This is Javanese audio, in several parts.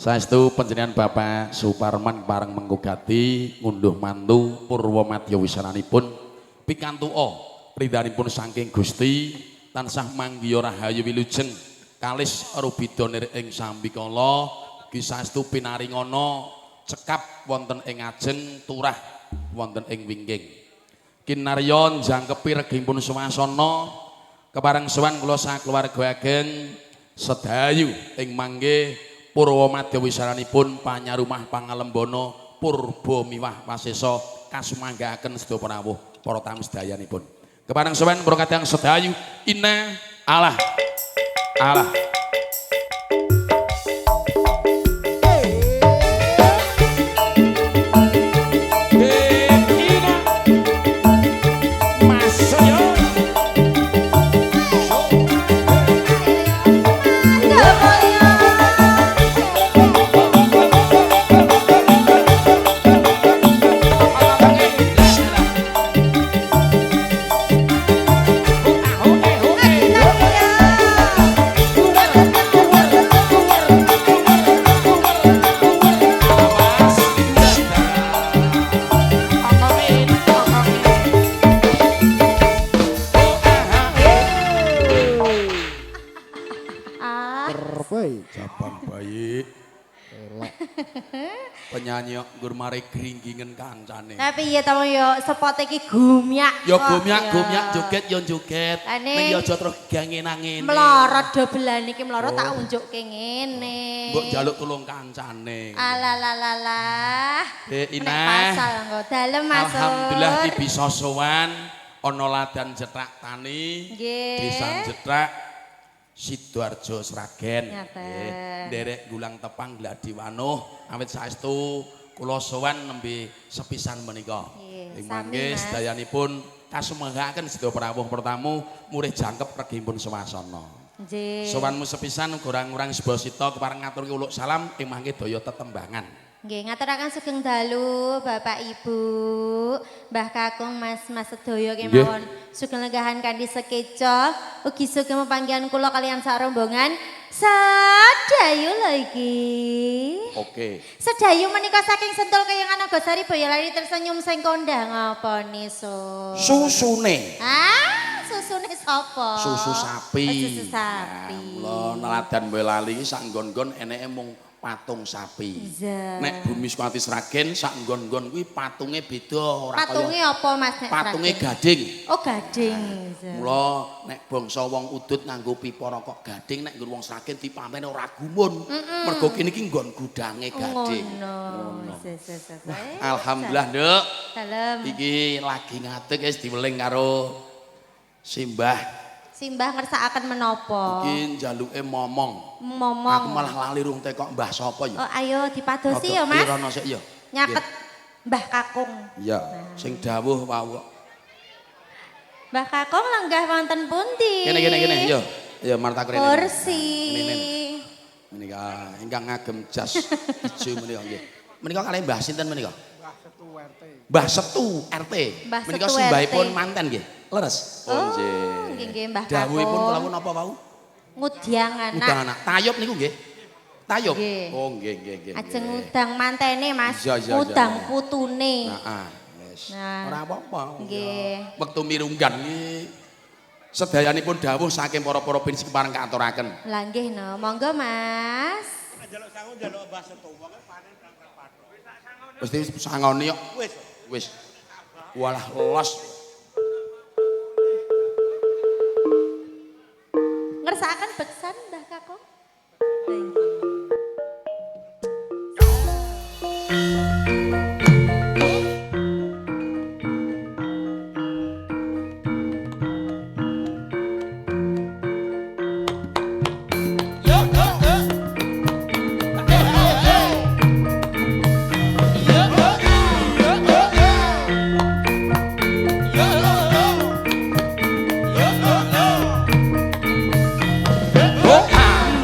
Saestu panjenengan Bapak Suparman pareng menggugati ngunduh mantu purwa madya wisananipun pikantuka ridhanipun saking Gusti tansah manggiya rahayu wilujeng kalis rubida nir ing sambikala ugi saestu pinaringana cekap wonten ing ajeng turah wonten ing wingking. Kinarya njangkepi regipun swasana kepareng sowan kula sakeluarga ageng sedayu ing mangke purwa madya wisaranipun panyarumah pangalembana purba miwah wasesa kasumanggaaken sedaya prawuh para tamu sedayanipun. Kepareng sowan para kadang sedayu inna Allah Allah. Jabang bayi. Penyanyi nggur mare gringgingen kancane. Tapi iya to yo spot iki gumyak. Ya gumyak-gumyak joget yo joget. Ning yo aja terus gangenang ngene. Mlorot dobelan iki mlorot tak unjukke ngene. Mbok njaluk tulung kancane. Alalalah. Inah. Pasal engko dalem Mas. Alhamdulillah iki bisa sowan ana ladan Jethak Tani. Desa Jethak Sidoarjo Sragen. Nggih, nderek gulang tepang gladi wanuh awit saestu kula sowan nembe sepisan menika. Ing mangke sedayanipun kasumanggaaken sedaya prawuh pertamu murih jangkep regipun swasana. Nggih. Sowanmu sepisan uga ora ngurang sebasita kepareng ngaturke uluk salam ing mangke daya tetembangan. Nggih, ngaturaken sugeng dalu Bapak Ibu, Mbah Kakung, Mas-mas sedaya kemawon. Sugeng lenggahan kanthi sekeca, ugi sugeng pepanggihan kula kaliyan sak rombongan sedayu lho iki. Oke. Sedayu menika saking Sentul Kayangan Nagasari Boyolali tersenyum sing kondang apa nisu? Susune. Ah, susune sapa? Susu sapi. Oh, susu sapi. Nah, mula neladan Boyolali iki sak nggon-nggon eneke mung patung sapi. Iya. Nek Bumi Sukawati Sragen sak nggon-nggon kuwi patunge beda ora kaya. Patunge apa Mas nek Patunge gading. Oh, gading. Mula nek bangsa wong udut nganggo pipa rokok gading nek nggon wong Sragen dipamene ora gumun. Mergo kene iki nggon gudange gading. Ngono. Alhamdulillah, Nduk. Dalem. Iki lagi ngadeg wis diweling karo Simbah. Simbah ngersakaken menapa? Iki njaluke momong. Momong. Aku malah lali rung tekok mbah sapa ya. Oh, ayo dipadosi ya, Mas. Rono sik ya. Nyaket Mbah Kakung. Iya, sing dawuh wau. Mbah Kakung lenggah wonten pundi? Kene kene kene, yo. Yo marta kene. Kursi. Menika ingkang ngagem jas ijo menika nggih. Menika kalih Mbah sinten menika? Mbah Setu RT. Mbah Setu RT. Menika simbahipun manten nggih. Leres. Oh, nggih nggih Mbah Kakung. Dawuhipun kula napa wau? Ngudyang anak. Ngudang anak. Tayub niku nggih. Tayub. Oh nggih nggih nggih. Ajeng ngudang mantene Mas. Ngudang putune. Heeh, wis. Ora apa-apa. Nggih. Wektu mirunggan iki sedayanipun dawuh saking para-para pinisi kepareng kaaturaken. Lah nggih no, monggo Mas. Njaluk sangu njaluk Mbah Setu wong panen berangkat pathok. Wis sangoni kok. Wis. Wis. Walah los. Ngersakaken beksan Mbah Kakung. Oh, ah.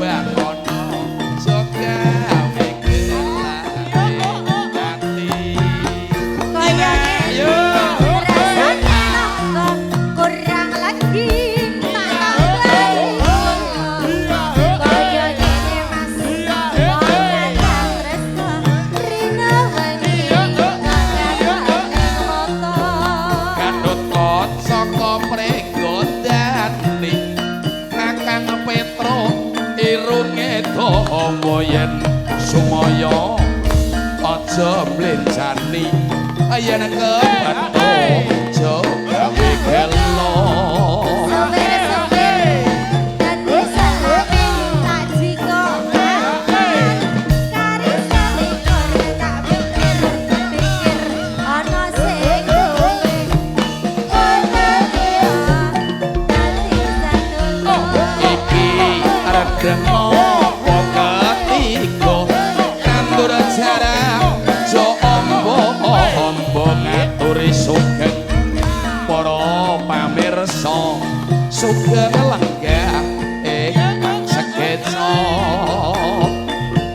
bakono aja gawe gelane ati. Kaya Ayo. rasane kurang lagi tak tambahi. Kaya ngene Mas, ora tresno rina wengi kakak moto. Gandut kaca pregondani Kakang Petro irunge dawa yen sumaya aja mlenjani yen kepethuk aja gawe gelo. Sopir-sopir dadi salame tak jiko kari selikur tak pikir-pikir ana sing duwe kono dadi satu. Iki regeng apa ketiga kandur jarak aja ombo-ombo ngaturi sugeng para pamirsa sugeng lenggah ingkang sekeca.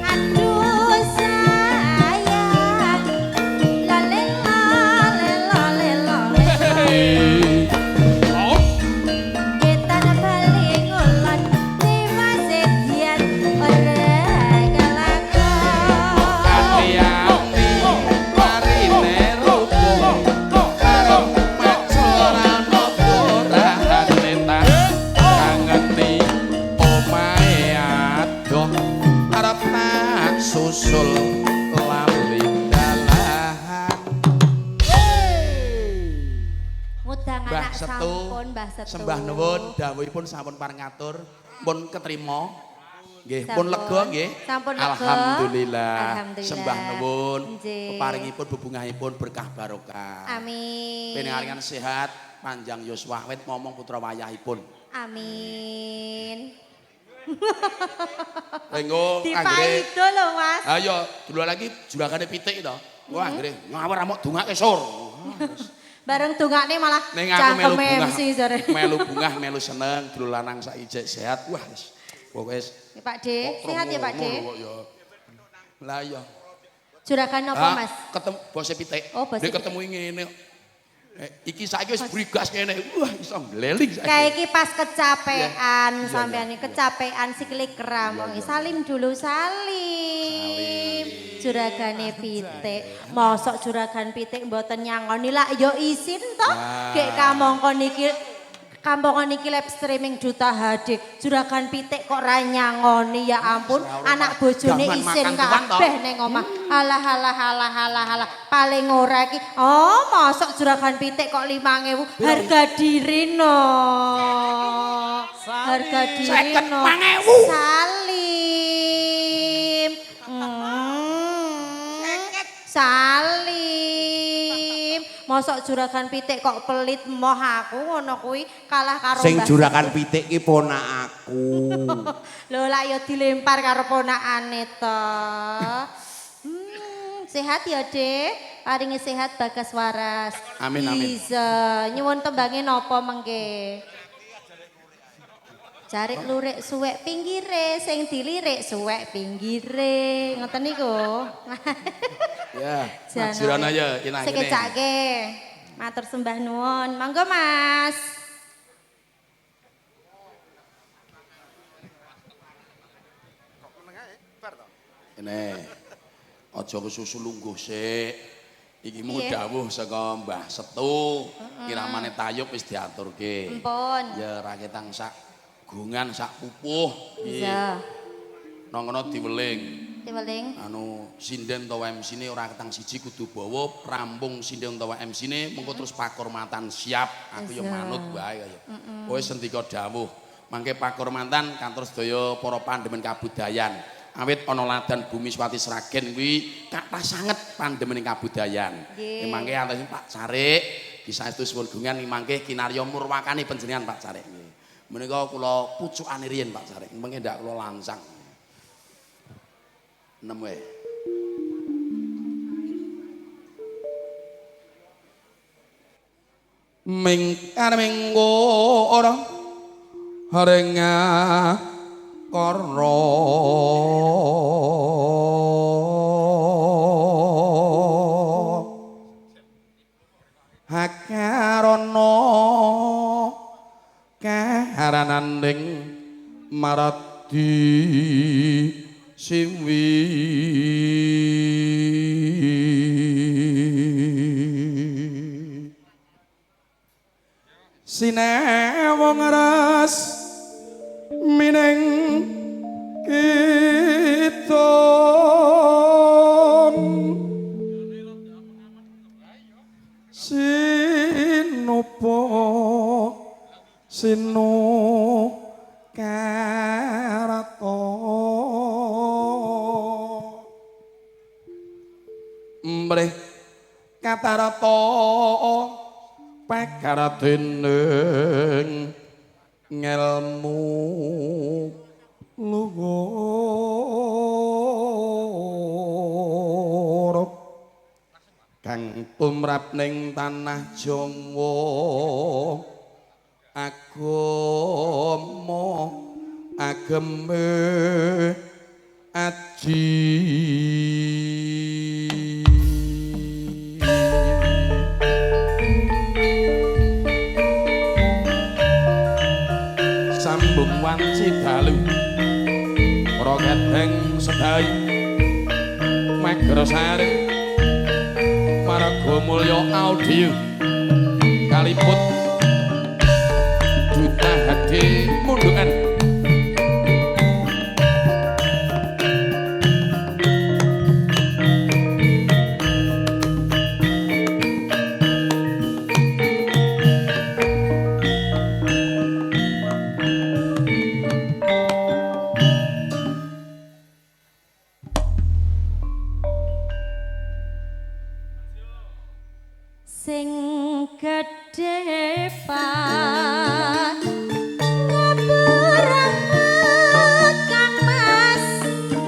Aduh sayang lale lale lale lale Oh, Ketan bali ngulon tiwas edian ora kelakon. Kati-ati marine rubuh karo macul ora ana kurangane tak kangeni omahe adoh arep tak susul lali dalan. Ngudang Mbah anak Setu, sampun Mbah Setu. Sembah nuwun dawuhipun sampun pareng ngatur, pun ketrima. Nggih, pun Sampun. lega nggih. Sampun lega. Alhamdulillah. Alhamdulillah. Sembah nuwun. Nggih. Peparingipun bebungahipun berkah barokah. Amin. Pinaringan sehat, panjang yuswa awet momong putra wayahipun. Amin. Engko anggere Dipaido lho Mas. Ayo, dulu lagi juragane pitik to. Wah, anggere ngawur amok dongake sur. Bareng dongakne malah Ning aku melu cangkeme bungah. MC jare. Melu bungah, melu seneng, dulu lanang saiki jek sehat. Wah, wis. Pokoke wis Ya, Pak D, sehat ya Pak D. Lah iya. Juragan apa Ah, Mas? Ketemu bose pitik. Oh, bose Nek pitik. ketemu ngene. Iki saiki wis brigas ngene. Wah, iso ngleling saiki. Kayak iki pas kecapean Iya, sampean iya, iki kecapean sikile kram. Iya, iya. Salim dulu salim. Juragane pitik. Mosok juragan pitik mboten nyangoni lah ya isin toh. Nah. Gek kamangka niki live streaming Duta HD. Juragan pitik kok ra nyangoni ya ampun. Anak bojone Gaman isin makan tuan toh. kabeh ning omah. Alah alah alah alah alah. Paling ora iki. Oh, mosok juragan pitik kok 5.000 harga diri no. Harga diri no. 52.000. Salim. Salim. Mosok juragan pitik kok pelit moh aku ngono kuwi kalah karo Sing Mbah juragan pitik ki ponak aku. Lho lak ya dilempar karo ponakane to. Sehat ya, Dek. Paringi sehat bagas waras. Amin, amin. Bisa. Nyuwun tembange napa mengke? Jarik lurik suwek pinggire, sing dilirik suwek pinggire. Ngoten niku. Ya, Jan, majuran aja inah kene. Sekecake. Matur sembah nuwun. Monggo, Mas. Ini aja kesusu lungguh sik. Iki mau Piye? dawuh saka Mbah Setu, kiramane tayub wis diaturke. Empun. Ya raketang sak gungan sak pupuh iki. Iya. Nang kono diweling. Diweling. Anu sinden utawa MC-ne ora ketang siji kudu bawa rampung sinden utawa MC-ne mengko terus pakurmatan siap. Aku ya Iya. manut wae kaya. Wis sendika dawuh. Mangke pakurmatan kantor sedaya para pandemen kabudayan. Awit ana ladan bumi Swati Sragen kuwi kathah sanget pandemen kabudayan. Nggih. Mangke antasipun Pak Carik, saestu suwun gungan mangke kinarya murwakani panjenengan Pak Carik nggih. Menika kula pucukane riyin Pak Carik, mengke ndak kula lancang. 6 wae. Ming arming ora harenga kara hakarana kaharaning maradi siwi sinewung res mining kidung sinupa sinu karata mrih katarata pekaradening ngelmu luhur kang tumrap ning tanah Jawa agama ageme aji. Sambung wanci dalu para kadang sedayu Magersari Marga Mulya Audio kaliput Duta HD Mundukan. Sing gedhe pan ngapurane Kang Mas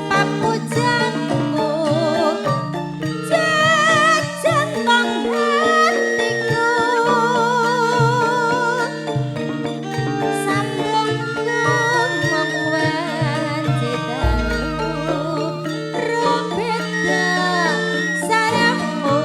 papujanku jajan tong hatiku sambung ngomong wanci dalu robeda saremu.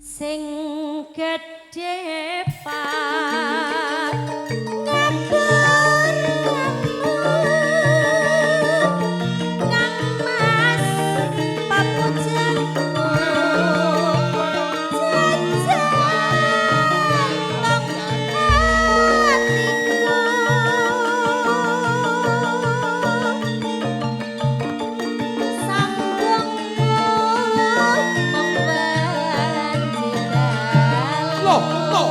Sing gedhe pak ngapuramu Kang Mas papujanku jajang tong atiku sambung membanji Loh, loh.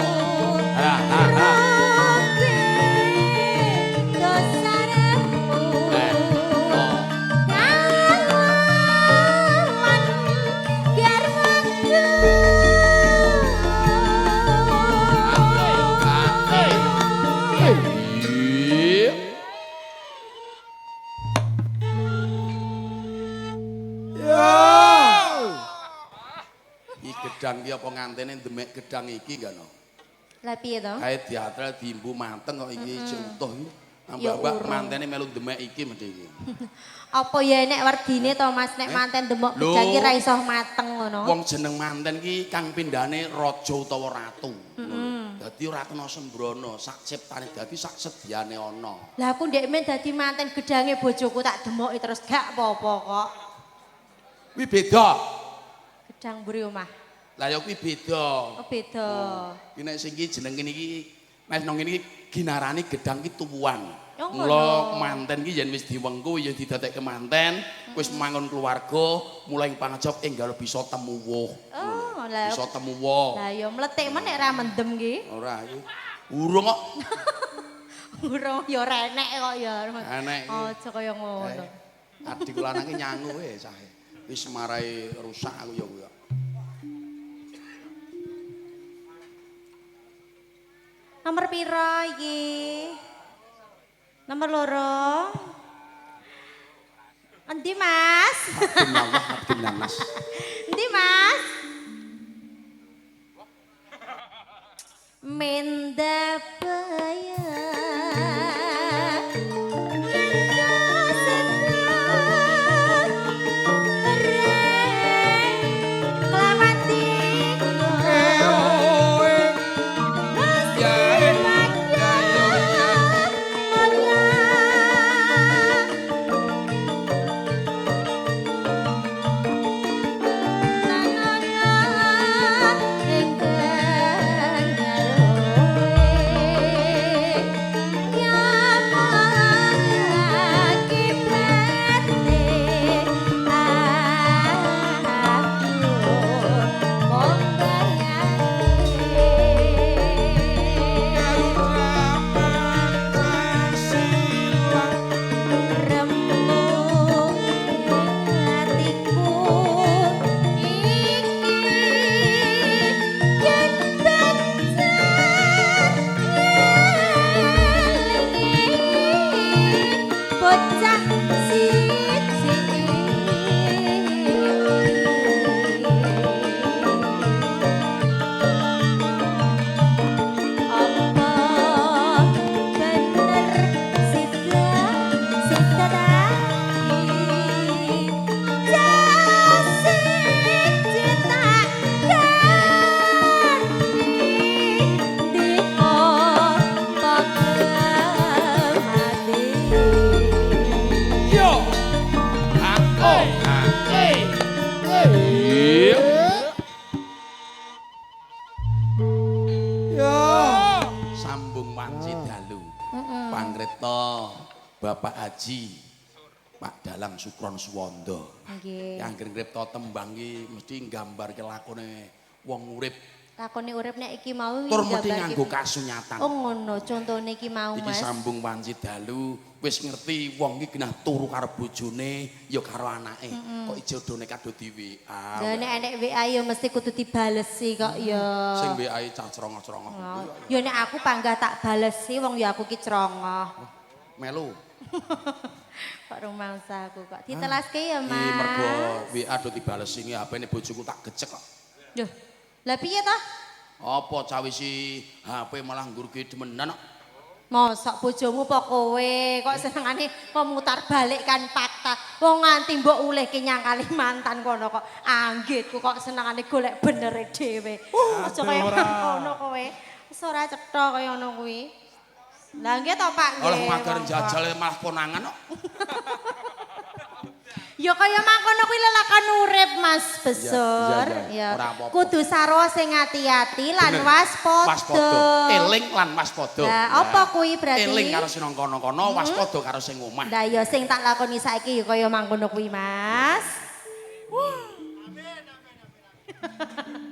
Ha ha ha. Eh, oh. Iya. Iki gedang iki apa ngantene ndemek gedang iki gak no? Lah piye to? Kae diatrel diimbu mateng kok iki isih utuh iki. Ya Mbak-mbak urung. mantene melu ndemek iki mesti iki. Apa ya nek werdine to Mas nek Eh? manten demok Lho. gedang ki ra iso mateng ngono. Wong jeneng manten ki kang pindhane raja utawa ratu. Dadi ora kena sembrono, sak ciptane dadi sak sedyane ana. Lah aku ndek men dadi manten gedange bojoku tak demoki terus gak apa-apa kok. Kuwi beda. Gedang mburi omah. Lah ya kuwi beda. Oh beda. Ki nek sing iki jeneng kene iki nek nang kene iki ginarani gedang ki tuwuan. Oh, Mula ngono. manten ki yen wis diwengku ya didadekke manten, wis mangun keluarga, mulai pangajap enggal bisa temu wuh. Oh, lah. Bisa temu wuh. Lah ya mletik men nek ra mendem ki. Ora iki. Urung kok. Urung ya ora enek kok ya. Enek iki. Aja kaya ngono. Adikku lanang ki nyangu wae sae. Wis marai rusak aku ya kuwi. Nomor piro iki? Nomor 2. Endi Mas? Abdullah Abdul Nas. Endi Mas? Menda baya. Bocah siji. Apa bener sida sida tadi jasik tak ganti diko mati. Yo. Ha oh ha. Eh. Ya. Sambung wanci dalu. Pangreta Bapak Haji Pak Dalang Sukron Suwondo. Nggih. Yang ngripta tembang ki mesti nggambarke lakone wong urip Lakone urip nek iki mau tur mesti nggambarke nganggo kasunyatan. Oh ngono, contone iki mau Iki Mas. sambung wanci dalu wis ngerti wong iki genah turu karo bojone ya karo anake. Kok ijodone do nekat do di WA. Lah nek enek WA ya mesti kudu dibalesi kok ya. Sing WA cah cerongah-cerongah. Oh, ya nek aku panggah tak balesi wong ya aku ki cerongah. Melu. Kok rumangsa aku kok. Ditelaske ya, Mas. Iki mergo WA do dibalesi iki HP-ne bojoku tak gecek kok. Duh. Lah piye toh? Apa cawisi HP malah nggurke demenan kok. Mosok bojomu apa kowe kok senengane memutar balikkan fakta. Wong nganti mbok ulihke nyang Kalimantan kono kok. Anggitku kok senengane golek benere dhewe. Aja kaya ngono kowe. Wis ora cetha kaya ngono kuwi. Lah nggih to Pak nggih. Oleh magar jajal malah konangan kok. Ya kaya mangkono kuwi lelakan urip Mas Besur. Iya. Ya. Ora apa-apa. Kudu sarwa sing ati-ati lan Bener. waspada. Waspada. Eling lan waspada. Lah apa kuwi berarti? Eling karo sing nang kono-kono, waspada karo sing omah. Lah ya sing tak lakoni saiki ya kaya mangkono kuwi Mas. Amin amin amin.